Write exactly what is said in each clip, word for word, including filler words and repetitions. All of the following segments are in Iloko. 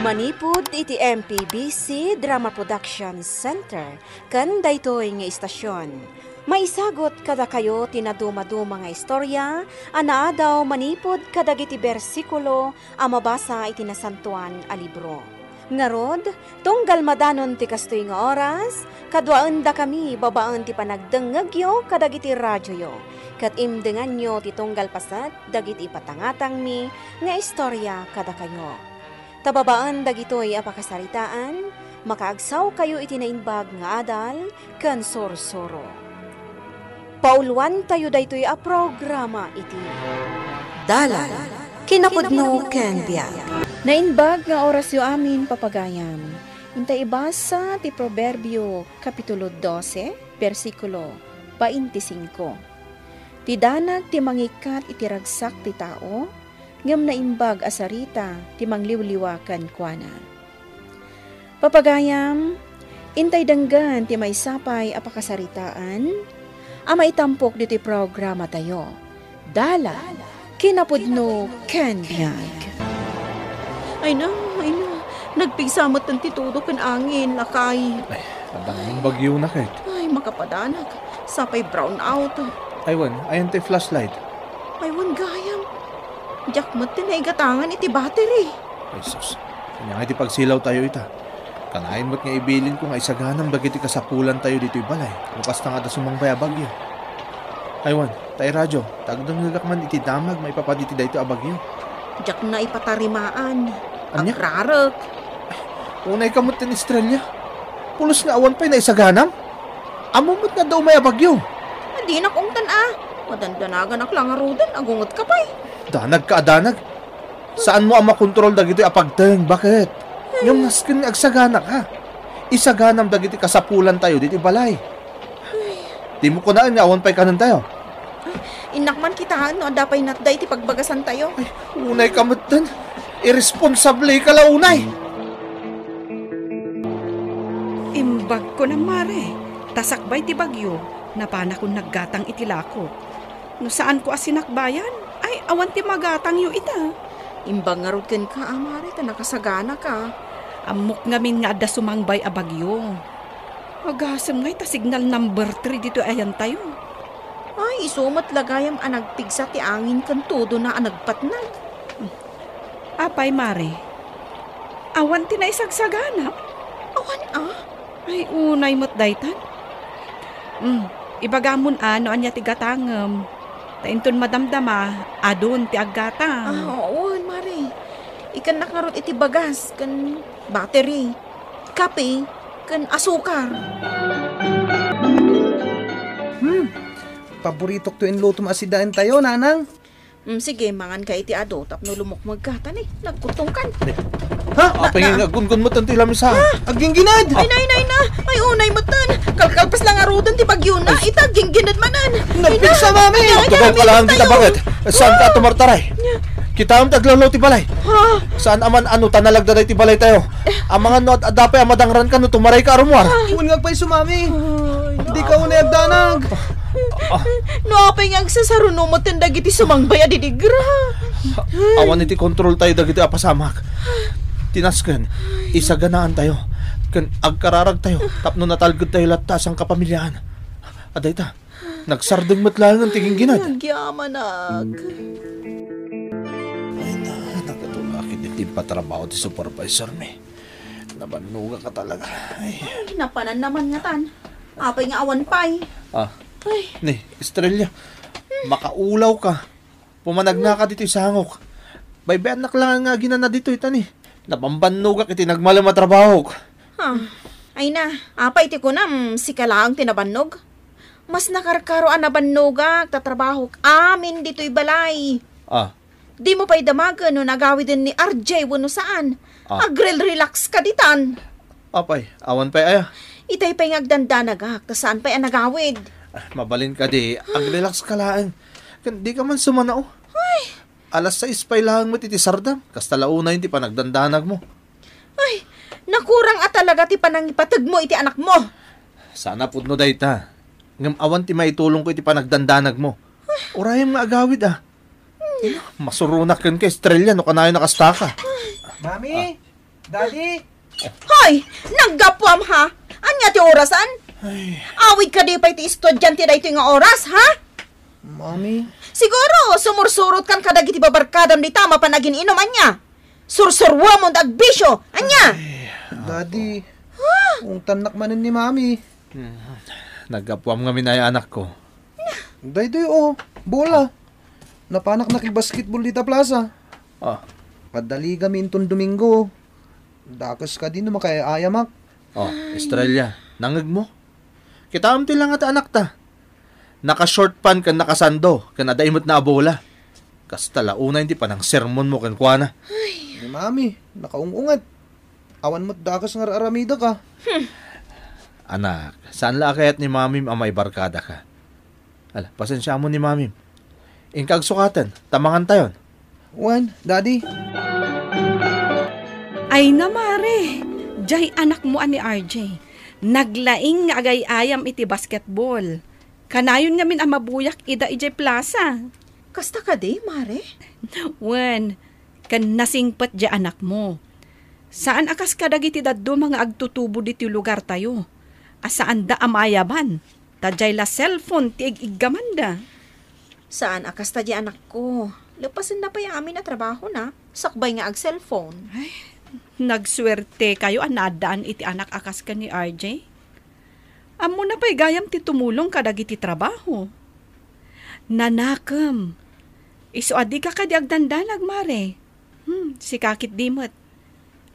Manipud iti M P B C Drama Production Center ken daytoy nga istasyon, maisagut kadakayo ti nadumaduma nga istorya a naadaw manipud kadagiti bersikulo a mabasa iti Nasantoan a Libro. Ngarud, tunggal madanon ti kastoy nga oras, kaduaendakami babaen ti panagdengngegyo kadagiti radioyo, ket imdenganyo ti tunggal paset dagiti ipatangatangmi nga istorya kadakayo. Ta babaen dagitoy a pakasaritaan, makaagsawkayo iti naimbag nga adal ken sursuro. Pauluantayo daytoy a programa iti Dalan, Kinapudno ken Biag. Naimbag nga orasyo amin, papagayam. Inta ibasa ti Proverbio, Kapitulo dose, bersikulo bainti singko. Ti danag ti mangikkat iti ragsak ti tao, ngem naimbag a sarita ti mangliwliwa kenkuana. Papagayam, intay denggen ti maysa pay a pakasaritaan a maitampok ditoy programatayo. Dalan, Kinapudno ken Biag. Ay na, ay na. Nagpigsa met ti tudo ken angin, lakay. Ay, adda nga bagyo na ket. Ay, makapadanag. Sapay brownout. Ay wen, ayan ti flashlight. Ay wen gayam. Diak met ti naigatangan iti battery. Ay sus, ania nga iti pagsilawtayo ita? Kanayon met nga ibilinko nga isaganam dagiti kasapulantayo ditoy balay no kasta nga adda sumangbay a bagyo. Ay wen, tay radyo, ta agdengngegak man iti damag maipapan iti daytoy a bagyo. Diak na ipatarimaan. Ania? Agrarek. Unayka met ti estrella. Pulos nga awan pay naisaganam. Ammom met nga adda umay a bagyo. Dinak ungtan a. Madandanaganak la ngaruden, agungetka pay. Danagka a danag. Saanmo a makontrol dagitoy a pagteng, baket? Ngem nasken nga agsaganaka. Isaganam dagiti kasapulantayo ditoy balay. Dimo kunaen nga awan pay kanentayo. Innak man kitaen no adda pay natda iti pagbagasantayo. Ay, unayka metten. Irresponsableka la unay. Imbagko na, Mare. Ta sakbay ti bagyo, napanakon naggatang iti lakok. No saanko a sinakbayan, ay awan ti magatangyo ita. Imbag ngarud kenka, a, Mare, ta nakasaganaka. Ammok ngamin nga adda sumangbay a bagyo. Agasem ngay ta signal number three ditoy ayantayo. Ay, isu met la gayam a nagpigsa ti angin ken tudona a nagpatnag. Apay, Mare? Awan ti naisagsaganam? Awan, a? Ay, unay met daytan. Mm, ibagamon a no ania ti gatangem. Ta inton madamdama, adun ti aggatang. A, wen, Mare. Ikannak ngarud iti bagas ken battery, kape, ken asukar. Hmm, paboritok ti inlutom a sidaentayo, Nanang. Mm, sige, manganka iti adu tapno lumukmegka, ta ni, nagkuttongkan. Ha? Apay nga aggungon metten ti lamisa. Aggingginad! Ay na, ay na, ay na! Ay, unay metten! Kalkalpas la ngaruden ti bagyona. Ita, aggingginad manen. Nagpigsa, Mami! Ay na, ay na, Agtugaw ka lang dita, bakit? Saanka tumartaray? Kitaem ti aglawlaw ti balay. Ha? Saan a man ano ta nalagda daytoy balaytayo. Amangan no ad-adda pay a madangranka no tumarayka a rummuar. Wen nga agpayso, Mami. Ay, dika unay agdanag. No apay nga agsasaruno metten dagiti sumangbay a didigra. Awan iti kontroltayo dagiti a pasamak. Ti nasken, isaganaantayo ken agkararagtayo tapno natalgedtayo latta a sangkapamiliaan. Adda ita, nagsardeng met laengen ti gingginad. Agyamanak. Ay na, nakatulak iti timpatrabaho ti supervisormi. Nabannogak talaga. Ay. Ay, napanan naman ngatan. Apay nga awan pay. Ah. Ay. Ni, Estrella, makaulaw ka. Pumanagnaka ditoy sangok. Baybayannak lang nga aginana ditoy, ta ni, nabambannogak iti nagmalem a trabahok. Ah. Ay na, apay ti kunam, sika laeng ti nabannog? Mas nakarkaro a nabannogak ta trabahok amin ditoy balay. Ah. Dimo pay damagen no nagawiden ni R J wenno saan. Ah. Agrel-relax ka ditan. Apay, awan pay aya? Itay pay nga agdandanagak, ta saan pay a nagawid. Ah, mabalin kadi, agrelax ka laeng. Ken dika man sumanao. Ay. Alas sais pay laeng met iti sardam, kasta la unayen ti panagdandanagmo. Ay, nakurang a talaga ti panangipategmo iti anakmo. Saan a pudno dayta. Ngem awan ti maitulongko iti panagdandanagmo. Urayem nga agawid, a. Masuronak kenka, Estrella, no kanayon a kastaka. Mami! Daddy? Hoy! Naggapuam, ha? Ania ti orasan? Ay. Awid kadi pay ti estudiante daytoy nga oras, ha? Mami? Siguro, sumursurotkan kadagiti babarkadam dita mapan agin-inum, ania? Sursuruamon da agbisio, ania? Ay, Daddy, ungtannak manen ni Mami. Hmm. Naggapuam ngamin aya, anakko? Daytoy, oh, bola. Napanak nakibasketball dita plaza. Ah. Adda ligami inton Domingo. Dakes kadi no makaay-ayamak. Oh, Estrella, nangngegmo? Kitaem ti langa ti anakta. Naka-short pant ken nakasando, ken adda imetna a bola. Kasta la unay ti panangsermonmo kenkuana. Ni Mami, nakaung-unget. Awan met dakes nga ar-aramidek, ah. Anak, saan la a kayat ni Mamim a maibarkadaka? Ala, pasensiamon ni Mamim. Inka agsukaten, ta mangantayon. Wen, Daddy. Ay na, Mare. Jay anakmo a ni R J. Naglaing nga agay-ayam iti basketball. Kanayon ngamin a mabuyak ida idiay plaza. Kasta kadi, Mare? Wen, ken nasingpet jay anakmo. Saan a kas kadagiti dadduma nga agtutubo ditoy lugartayo, a saanda a maayaban, ta jay la cellphone ti ig-iggamanda. Saan a kasta jay anakko. Lepasenna pay amin a trabahona, sakbay nga ag-cellphone. Ay, nagsuertekayo a naaddaan iti anak a kas ken ni R J. Ammona pay gayam ti tumulong kadagiti trabaho. Nanakem. Isu a dika kadi agdandanag, Mare. Hmm, sika ketdi met.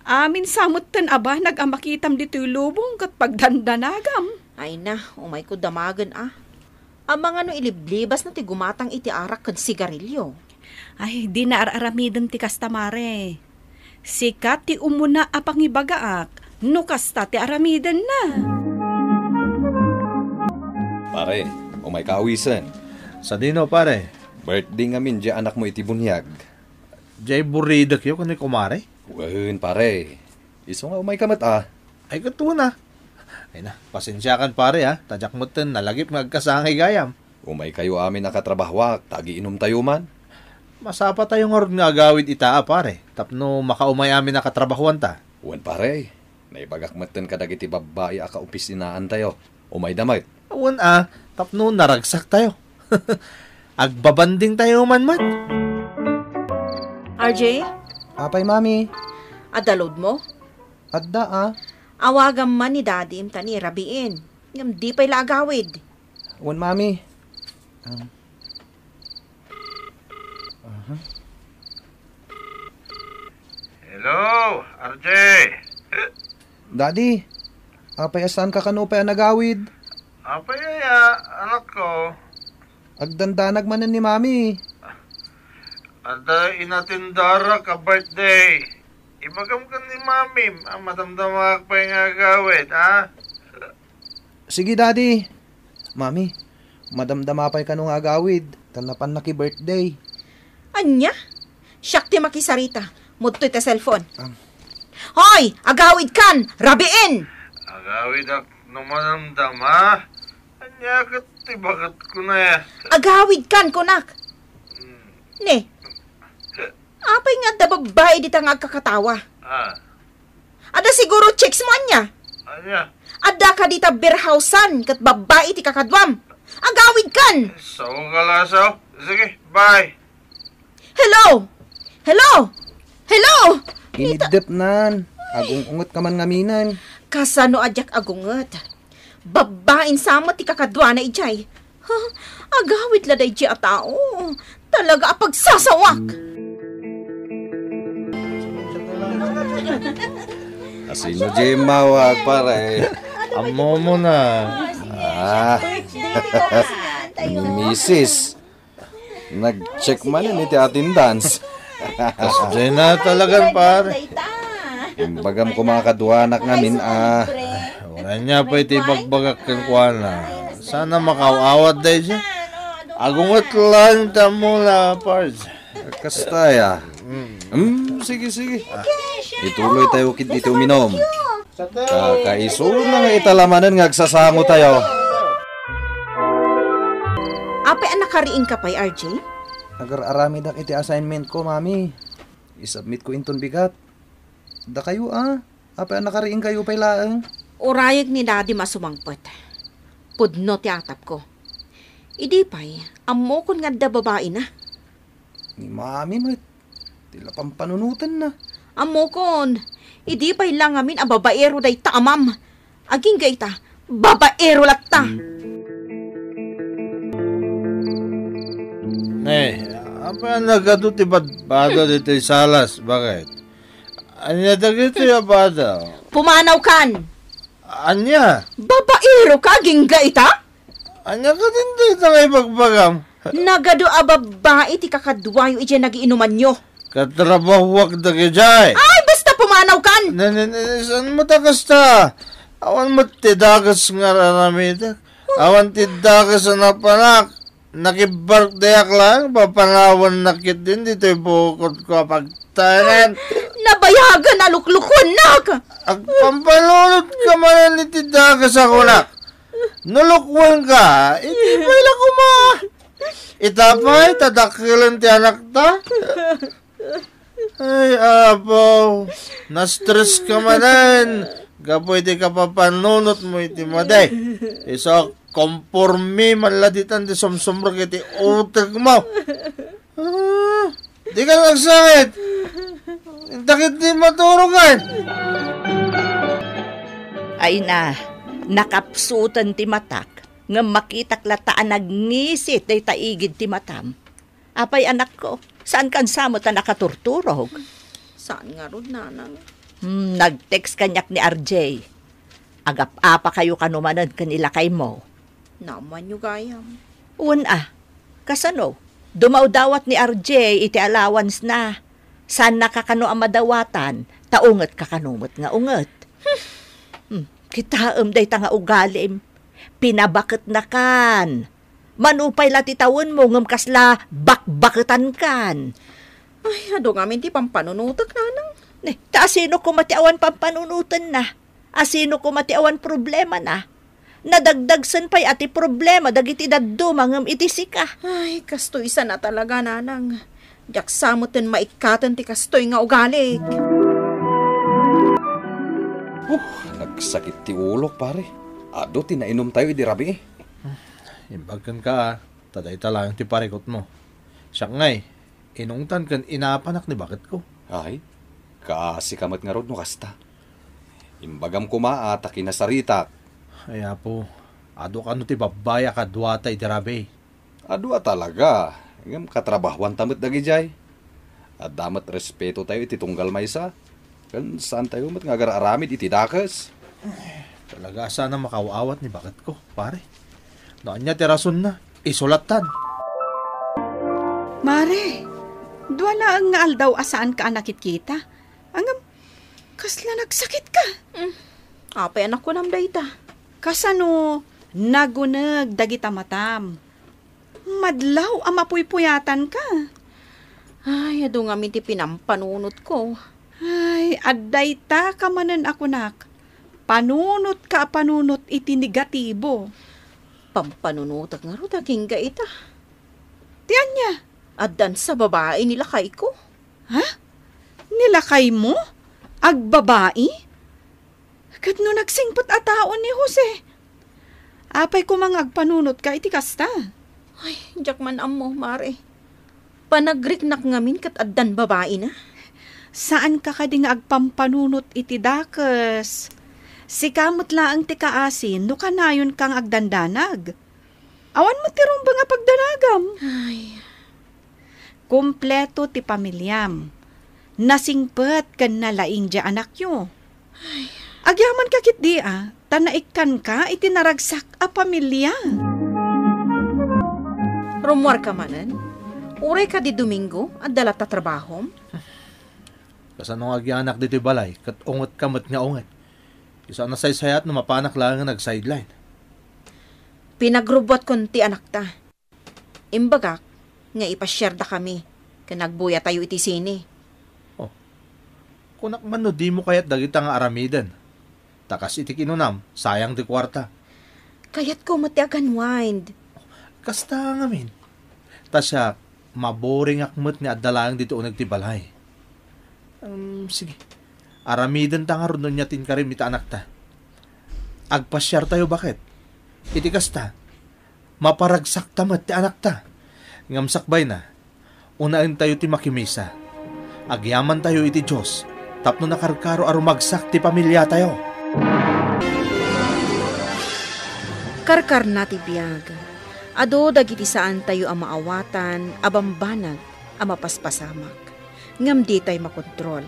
Amin sa metten a banag a makitam ditoy lubong ket pagdandanagam. Ay na, umayko damagen a. Amangan no iliblibasna ti gumatang iti arak ken sigarilyo. Ay, dina ar-aramiden ti kasta, Mare. Sika ti umuna a pangibagaak no kasta ti aramidenna. Pare, umayka awisen. Sadino, pare? Birthday ngamin jay anakmo iti buniag. Jay buridekyo ken ni kumare? Wen, pare. Isu nga umayka met a. Ay, ket wen a. Ay na, pasensiakan, pare, a. Ta diak metten nalagip nga agkasangay gayam. Umaykayo amin a katrabahoak, ta agiinumtayo man. Masapatayo ngarud nga agawid ita a, pare, tapno makaumay amin a katrabahoanta. Wen, pare. Naibagak metten kadagiti babbai a kaopisinaantayo. Umayda met. Wen a, tapno naragsaktayo. Agbabandingtayo man met. R J? Apay, Mami? Adda loadmo? Adda a. Awagam man ni Dadim ta ni rabiin. Ngem di pay la agawid. Wen, Mami. Um, aha. Hello, R J. Daddy, apay a saanka kano pay a nagawid? Apay aya, anakko? Agdandanag manen ni Mami. Adda inatendarak a birthday. Ibagam ken ni Mamim a madamdamaak pay nga agawid, ha? Sige, Daddy. Mami, madamdama pay kano nga agawid, ta napannak ti birthday. Ania? Siak ti makisarita. Mudtoy ta cellphone. Am. Hoy! Agawidkan! Rabiin! Agawidak no madamdama? Ania ket ti baketko na ya? Agawidkan, kunak! Hmm. Ne, apay nga adda babbai dita nga agkakatawa? Ah. Adda siguro chicks mo, ania? Ania? Adda ka dita birhausan ket babbai ti kakaduam. Agawidkan! Sao ka lasaw? Sige, bye. Hello! Hello! Hello! Iniddepnan. Agung-unget ka man ngaminen. Kasano a diak agunget? Babbain sa met ti kakaduana idiay. Ha? Agawid la daydiay a tao. Talaga a pagsasawak! Asino di mawag, pare? Ammomo na. Ah. Misis. Nag-check manen iti attendance. Kasdiay na talagan, pare. Imbagam koma kaduanak ngamin a. Uray nia pay ti ibagbagak kenkuana. Sana makaaw-awat daydiay. Agunget laeng ti ammona, pards. Kasta aya. Mm, sige, sige. Ituloytayo ketdi ti uminom. Kakaisuna nga ita la manen nga agsasangotayo. Apay a nakariingka pay, R J? Agar-aramidak iti assignmentko, Mami. Isubmitko inton bigat. Dakayo a, apay a nakariingkayo pay laeng? Urayek ni Daddy a sumangpet. Pudno ti atapko. Idi pay, ammokon nga adda babaina. Ni Mami met, ti la pampanunotenna. Ammokon, idi pay la ngamin a babaero dayta amam. Agingga ita, babaero latta. Ne, apay a nagadu ti badbada ditoy salas, baket? Ania dagitoy a bada? Pumanawkan! Ania? Babaero ka, agingga ita? Ania kadin dayta nga ibagbagam? Nagadu a babbai ti kakaduayo idiay nagiinumanyo. Katrabahuak dagidiay. Ay, basta pumanawkan! Ne, ne, ne, saan met a kasta? Awan met ti dakes nga ar-aramidek. Awan ti dakes a napanak. Nakibbarkdeak laeng, papanawannak ketdin ditoy bukotko a pagtaengan. Nabayagan a luklukuennak! Agpampanunot ka manen iti dakes a kunak. No lukuenka, iti pay la koma. Ita pay, ta dakkelen ti anakta. Ay, Apo, na-stress ka manen gapu iti kapapanunotmo iti madi. Isu a komporme man la ditan ti sumsumrek iti utekmo. Ah, di ka nagsakit. Intakit di maturogan. Ay na, nakapsuten ti matak, ngem makitak latta a nagngisit dayta igid ti matam. Apay, anakko, saankan sa met a nakaturturog? Saan ngarud, nanang. Hmm, nag-text kaniak ni R J. Agap-apakayo kano manen ken ni lakaymo. Naammoanyo gayam. Wen a, kasano? Dumawdawat ni R J iti allowance na. Saannaka kano a madawatan, ta ungetka kano met nga unget. Hmm, kitaem dayta nga ugalim. Pinabaketnakan. Mano pay la ti tawenmo ngem kasla bakbaketankan. Ay, adu ngamin ti pampanunotek, nanang. Ne, ta asino koma ti awan pampanunotenna? Asino koma ti awan problemana? Nadagdagsen pay a ti problema dagiti dadduma ngem iti sika. Ay, kastoy sana talaga, nanang. Diak sa metten maikkaten ti kastoy nga ugalik. Uh, nagsakit ti ulok, pare. Adu ti nainumtayo idi rabii. Imbag kenka, a, ta dayta laeng ti parikutmo. Siak ngay, inungtan ken inapanak ni baketko. Ay, kaasika met ngarud no kasta. Imbagam koma a ta kinasaritak. Ay, Apo, adu kano ti babbai a kaduata idi rabii. Adu a talaga, ngem katrabahuanta met dagidiay. Adda met respetotayo iti tunggal maysa, ken saantayo met nga agar-aramid iti dakes. Talaga a saan a makaw-awat ni baketko, pare. No ania ti rasonna, isu lattan. Mare, dua laeng nga aldaw a saanka a nakitkita. Ngem, kasla nagsakitka. Mm. Apay a nakunam dayta? Kasano naguneg dagita matam? Madlaw a mapuypuyatanka. Ay, adu ngamin ti pinampanunotko. Ay, addayta ka manen a kunak. Panunotka a panunot iti negatibo. Pampanunotek ngarud agingga ita. Ti ania? Addan sa babai ni lakayko. Ha? Ni lakaymo? Agbabai? Ket no nagsingpet a tao ni Jose? Apay koma nga agpanunotka iti kasta? Ay, diak man ammo, Mare. Panagriknak ngamin ket addan babaina. Saanka kadi nga agpampanunot iti dakes? Sika met laeng ti kaasi no kanayonka nga agdandanag. Awan met ti rumbeng a pagdanagam. Ay. Kompleto ti pamiliam. Nasingpet ken nalaing ti anakyo. Ay. Agyamanka ketdi a, ta naikkanka iti naragsak a pamilia. Rummuarka manen? Uray kadi Domingo, adda latta trabahom? Kasano nga agyanak ditoy balay, ket ungetka met nga unget. Isu a nasaysayat no mapanak laeng nga nag-sideline. Pinagrubbuatkon ti anakta. Imbagak nga ipasiardakami ken agbuyatayo iti sine. Oh. Kunak man no dimo kayat dagita nga aramiden. Ta kas iti kinunam, sayang ti kuarta. Kayatko met ti ag-unwind. Kasta ngamin. Ta siak, maboringak met nga adda laeng ditoy uneg ti balay. Um, sige. Aramidenta ngarud no ania ti inkarim iti anakta. Agpasiartayo baket. Iti kasta, maparagsakta met ti anakta. Ngem sakbayna, unaentayo ti makimisa. Agyamantayo iti Dios tapno nakarkaro a rumagsak ti pamiliatayo. Karkarna ti biag. Adu dagiti saantayo a maawatan a bambanag a mapaspasamak, ngem ditay makontrol.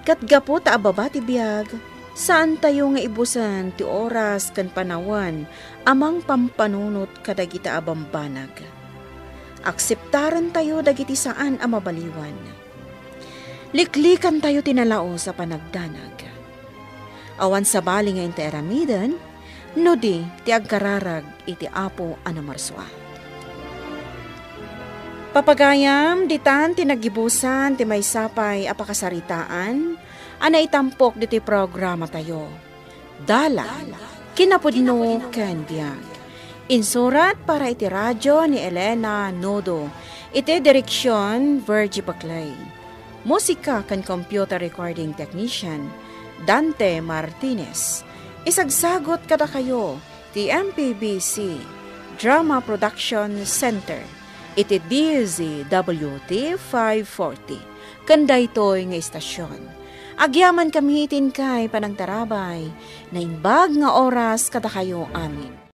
Ket gapu ta ababa ti biag, saantayo nga ibusen ti oras ken panawen a mangpampanunot kadagita a bambanag. Akseptarentayo dagiti saan a mabaliwan. Liklikantayo ti nalaus a panagdanag. Awan sabali nga intay aramiden, no di ti agkararag iti Apo a namarsua. Papagayam, ditan ti naggibusan ti maysa pay a pakasaritaan a naitampok ditoy programatayo. Dalan, kinapudno ken biag. Insurat para iti radio ni Elena Nodo, iti direksion Virgie Baclay. Musika ken computer recording technician, Dante Martinez. Isagsagot kadakayo ti M P B C Drama Production Center iti D Z W T five forty. Ken daytoy nga istasion, agyamankami iti inkay panangtarabay. Naimbag nga oras kadakayo amin.